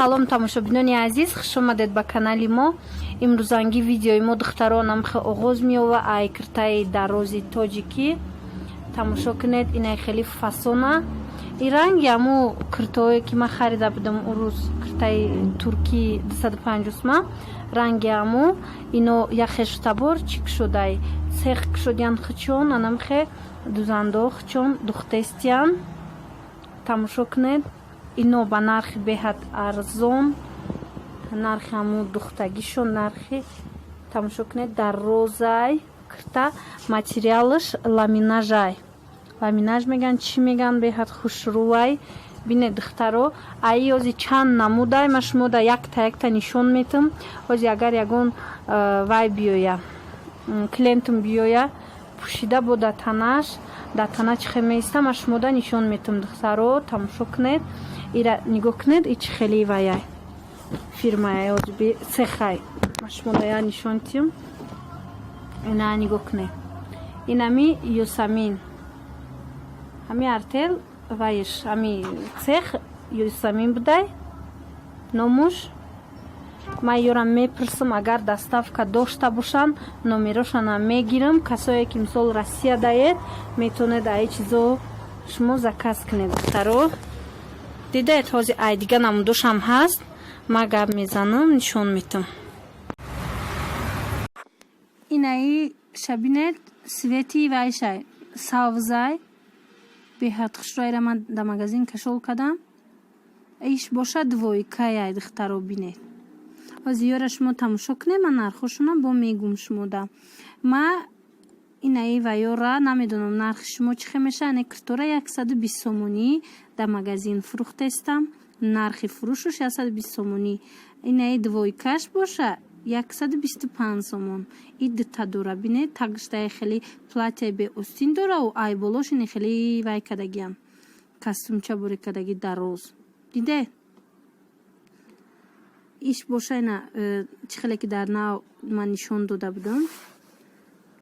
Салом, тамошобинони азиз, хуш омадед ба канали мо. Имрӯзанги видеои мо, духтаронам, хе оғоз меёва ай киртаи дарози тоҷикӣ. Тамошо кунед, инай хеле фасона. И ранги аму киртое, ки ман харида будам ӯ рӯз, киртаи туркӣ 250 сма, ранги аму. Ино яхештабор чик шудай, цех кушодиян хичон, анамхе дузандо хичон духтестиян. Тамошо кунед, ино ба нархи беҳад арзон, нархи ҳамун духтагишон нархи. Тамошо кунед, дарозай кирта, материалаш ламинажай, ламинаж меган, чӣ меган, беҳад хушрӯвай. Бинед, духтаро, аи ози чанд намудай, ма шумода якта якта нишон метам. Ози агар ягон вай биёя, клиентам биёя, пӯшида бо да танаш, дар тана чӣ хел меиста, ма шумода нишон метам. Духтаро, тамошо кунед, ира нигоҳ кунед, и чӣ хели ваяй, фирмая, озби цехай, ма шумода я нишон тиҳам. Ина нигоҳ кунед, инами Юсамин, ҳами артел вайш, ҳами цех Юсамин будай номуш. Ман ёрам мепурсам, агар доставка дошта бошанд, номерошонам мегирам. Касое ки, мисол, Россия даед, метавонед аи чизо шумо заказ кунед. Духтаро, дидаед, ҳозир ай дига намудошам ҳаст, ма гап мезанам, нишон метам. Инаи шабинед, цвети вайшай, савзай, беҳад хушрӯайра ман дар магазин кашол кардам. Иш боша двойкаяй. Духтаро, бинед, ҳозир ёра шумо тамошо кунед, ман нархошонам бо мегум шумода. Ма инаи ваёра намедонам, нархи шумо чӣ хел мешавад. Не, киртора 120 сомонӣ дар магазин фурӯхтестам, нархи фурӯшуш 120 сомонӣ. Инаи двойкаш боша 125 сомон. И дута дора, бинед, тагштаи хеле платьяи беостин дораву ай болош ини хеле вай кардагиам, костюмча боре кардаги, дароз. Дидед, иш боша ина чӣ хеле ки дар нав ман нишон дода будам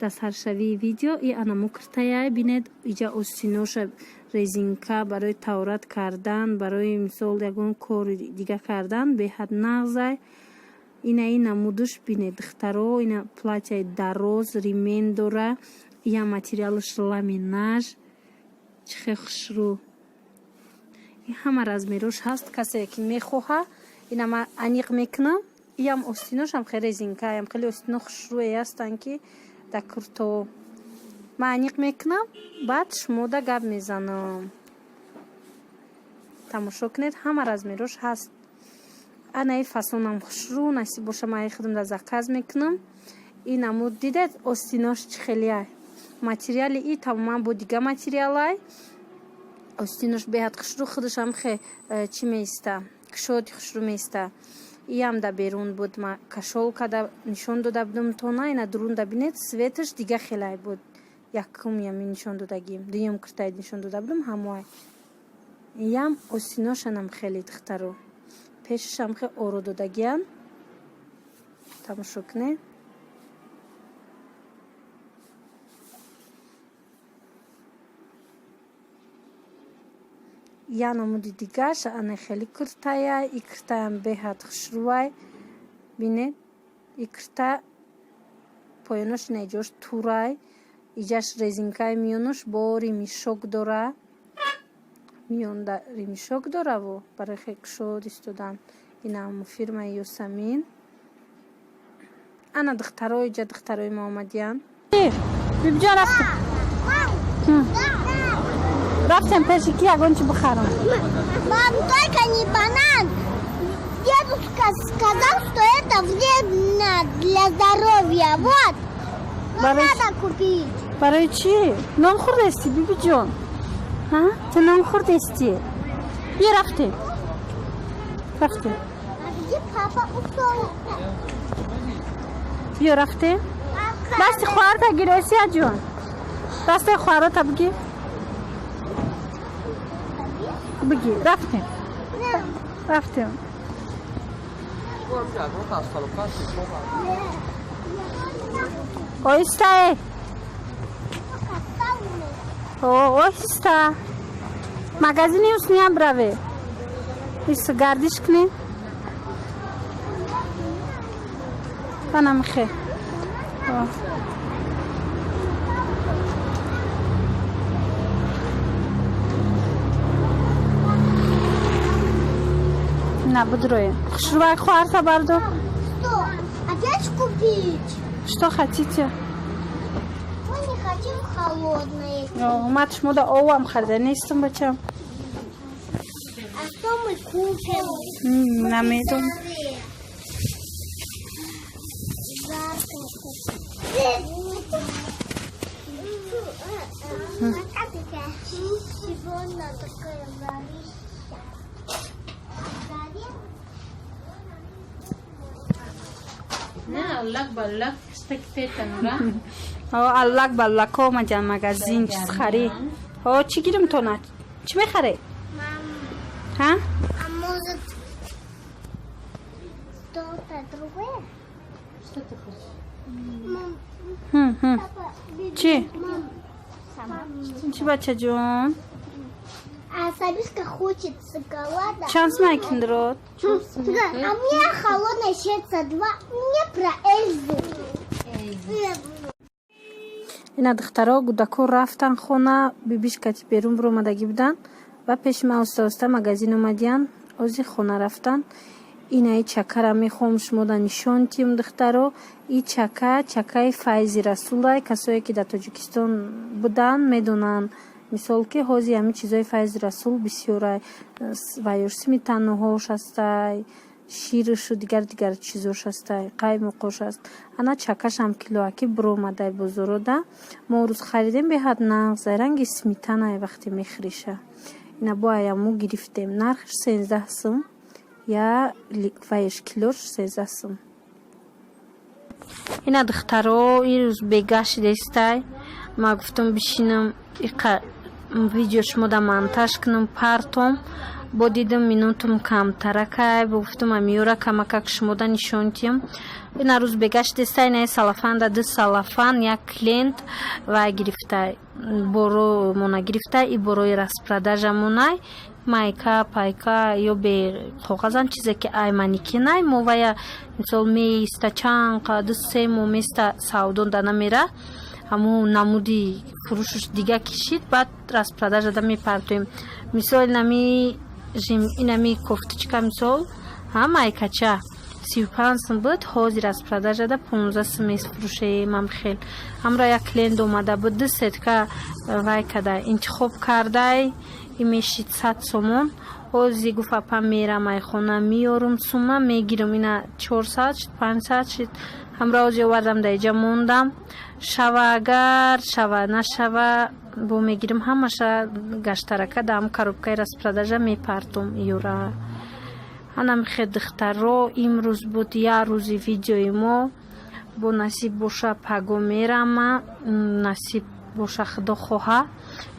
дар саршавии видео, и анамо киртаяй. Бинед, иҷа остиноша резинка, барои таорат кардан, барои, мисол, ягон кори дига кардан беҳад нағзай. Инаи намудуш бинед, духтаро, ина платьяи дароз, ремень дора, ия материалаш ламинаж, чӣ хел хушрӯ. И ҳама размерош ҳаст, касе ки мехоҳа, ина ма аниқ мекунам. Иям остиношам хеле резинкаям, хеле остино хушрӯе ҳастанд, ки дар курто ман аниқ мекунам, баъд шумода гап мезанам. Тамошо кунед, ҳама размерош ҳаст. Анаи фасонам хушрӯ, насиб боша, ман аи худам да заказ мекунам. И намуд дидед, остинош чӣ хелиай, материали и тамоман бо дига материалай, остинош беҳад хушрӯ, худашам хе чӣ меиста, кушоди хушрӯ меиста. Иям да берун буд, ма кашол када нишон дода будам тона. Ина дурунда бинед, цветаш дига хелай буд. Якум ями нишон додагим, дуюм киртай нишон дода будам, ҳамоай. Иям остиношанам хеле, духтаро, пешашам хе оро додагиян. Тамошо кунед. Я намуди дигаш ана хеле куртая. И куртаям беҳад хушрӯвай. Бинед, и курта поёнош неҷош турай, иҷаш резинкаи миёнош бо ремешок дора, миёнда ремешок дораву барои хе кушод истодан. Инам фирмаи Юсамин. Ана духтаро, иҷа духтарои мо омадиян. Бибиҷон, рафтем, рафтем пеши ки ягон чи бихарам. Мам, только не банан. Дедушка сказал, что это вредно для здоровья. Вот. Ну, надо купить. Барои чӣ? Нон хӯрдести, бибиҷон? Ту нон хӯрдести? Биё, рафтем, рафтем. А где папа ушел? Биё, рафтем. Дасти хоҳарта гир, Осияҷон, дасти хоҳарота бигир, бигир. Рафтем, рафтем. Оҳиста, оҳиста. Магазини Ҳусниям браве, ис гардиш кунем. Анамхе. На, будроем. Хушрувай хоҳарта бардор. Что? Опять купить? Что хотите? Мы не хотим холодное. Мат шумода овам харида нестам, бачам. А что мы купим? Намедонам. Жарко. Чего она такая жарища? Не, аллак баллак штак петанура. Аллак баллако омадиан магазин чиз харӣ. Ҳо, чӣ гирим тона? Чӣ мехаред? Ҳа? А может, что-то другое? Что ты хочешь? Мам, папа, Чӣ? мам, сама. Чӣ, бачаҷон? А Сабишка хочет шоколада. Чанд сум киндерот? А мне холодное сердце 2. Мне про Эльзу. Ина, духтаро, гудако рафтан хона, бибиш кати берун биромадагӣ буданд ва пеши ман оста оста магазин омадиян, ози хона рафтан. Инаи чакара мехоҳам шумода нишон тиҳам, духтаро. И чака чакаи Файзи Расулай. Касое ки дар Тоҷикистон буданд, медонанд, мисол, ки ҳозир ҳамин чизои Файзи Расул бисёрай, ваёш сметанаҳош ҳастай, ширишу дигар дигар чизош ҳастай, қаймоқош аст. Ана чакашам килоаки биромадай бозорода. Мо рӯз харидем, беҳад нағзай, ранги сметанай вақте мехӯриша. Ина бо аяму гирифтем, нархш 13 сум я ваеш, килош 13 сум. Ина, духтаро, ин рӯз бега шидестай, ма гуфтам бишинам, иқа видео шумода монтаж кунам, партом. Бо дидам, минутум камтаракай, бо гуфтам амиёра камакак шумода нишон тиҳам. Ина рӯз бега шидестай, инаи салафанда ду салафан як клиент вай гирифтай, боро мона гирифтай. И борои распродажа монай, майка пайка ё бе коғазан, чизе ки ай манекенай. Мо вая, мисол, меиста чанд қа, 2-3 моҳ места, савдо да намера, ҳамун намуди фурӯшуш дига кишид, баъд распродажада мепартоем. Мисол, инами инами кофточка, мисол, ҳа, майкача 35 сум буд, ҳозир распродажада 15 сум мефурӯшем. Хел ҳамро як клиент омада буд, ду сетка вай када, интихоб кардай, и мешид 100 сомон. Ҳози гуфт: «Апа, мерам ай хона, меёрум, сума мегирам». Ина 400 шид, 500 шид. Ҳамро ҳози овардам, дар иҷа мондам. Шава, агар шава, нашава, бо мегирам, ҳамаша гаштарака дар ҳам коробкаи распродажа мепартом ёра. Анамхе, духтаро, имрӯз буд як рӯзи видеои мо. Бо насиб боша, паго мерама, насиб боша, худо хоҳа,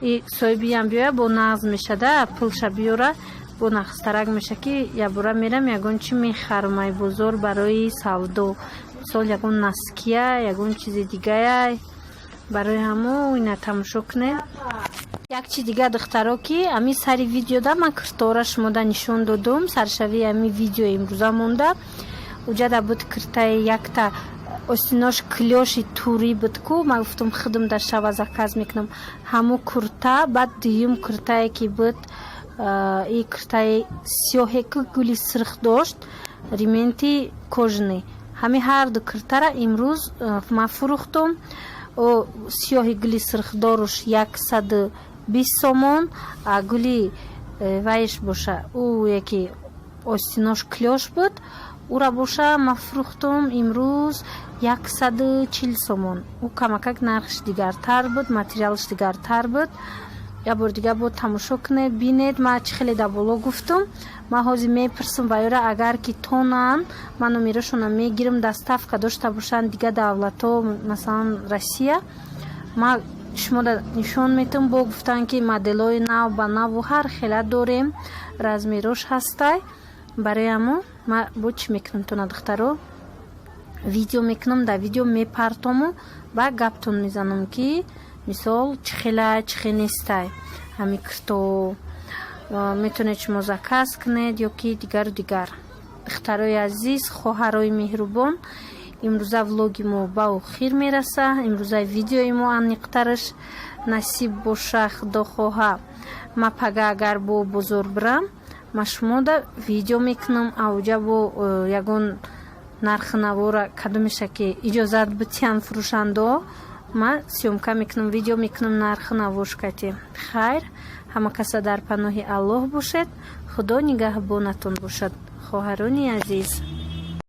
и соҳибиям биёя, бо нағз мешада, пулша биёра, бо нағзтарак меша, ки ябора мерам, ягон чи мехарам ай бозор барои савдо, мисол, ягон ноския, ягон чизи дигая. Барои ҳамо ина тамошо кунед. Як чи дига, духтаро, ки ами сари видеода ман киртора шумода нишон додум, саршавии ами видео имрӯза монда, уҷада буд киртаи якта остинош клёши турӣ буд ку, ман гуфтам, худам дар шава заказ мекунам ҳамо курта. Баъд дуюм куртае ки буд, и куртаи сиёҳе ки гули сирх дошт, ременти кожаный. Ҳами ҳарду куртара имрӯз ман фурӯхтум. Сиёҳи гули сирхдоруш 120 сомон, а гули вайш боша, ӯ яки остинош клёш буд, ӯра боша ман фурӯхтум имрӯз 140 сомон. Ӯ камакак нархш дигартар буд, материалш дигартар буд. Як бор дига бо тамошо кунед, бинед, ман чӣ хеле дар боло гуфтум. Ман ҳозир мепурсам ба ёра, агар ки тонанд, ман номерошонро мегирам, доставка дошта бошанд дига давлатҳо, масалан Россия, ман шумода нишон метавам. Бо гуфтанд, ки моделҳои нав ба наву ҳар хела дорем, размерош ҳастай. Барои ҳамо ман бо чӣ мекунам тона, духтаро, видео мекунам, дар видео мепартому ба гаптон мезанам, ки мисол чӣ хела, чӣ хел нестай. Ҳами кирто метавонед шумо заказ кунед ё ки дигару дигар. Духтарои азиз, хоҳарои меҳрубон. Имрӯза влоги мо ба охир мераса. Имрӯза видеои мо аниқтараш. Насиб боша, худо хоҳа, ма пага агар бо бозор бирам, ма шумода видео мекунам. Ауҷа бо ягон нархи навора, кадомеша ки иҷозат битиҳанд фурӯшандао, ма съёмка мекунам, видео мекунам нархи навошкати. Хайр, ҳама каса дар паноҳи Аллоҳ бошед, Худо нигаҳбонатон бошад, хоҳарони азиз.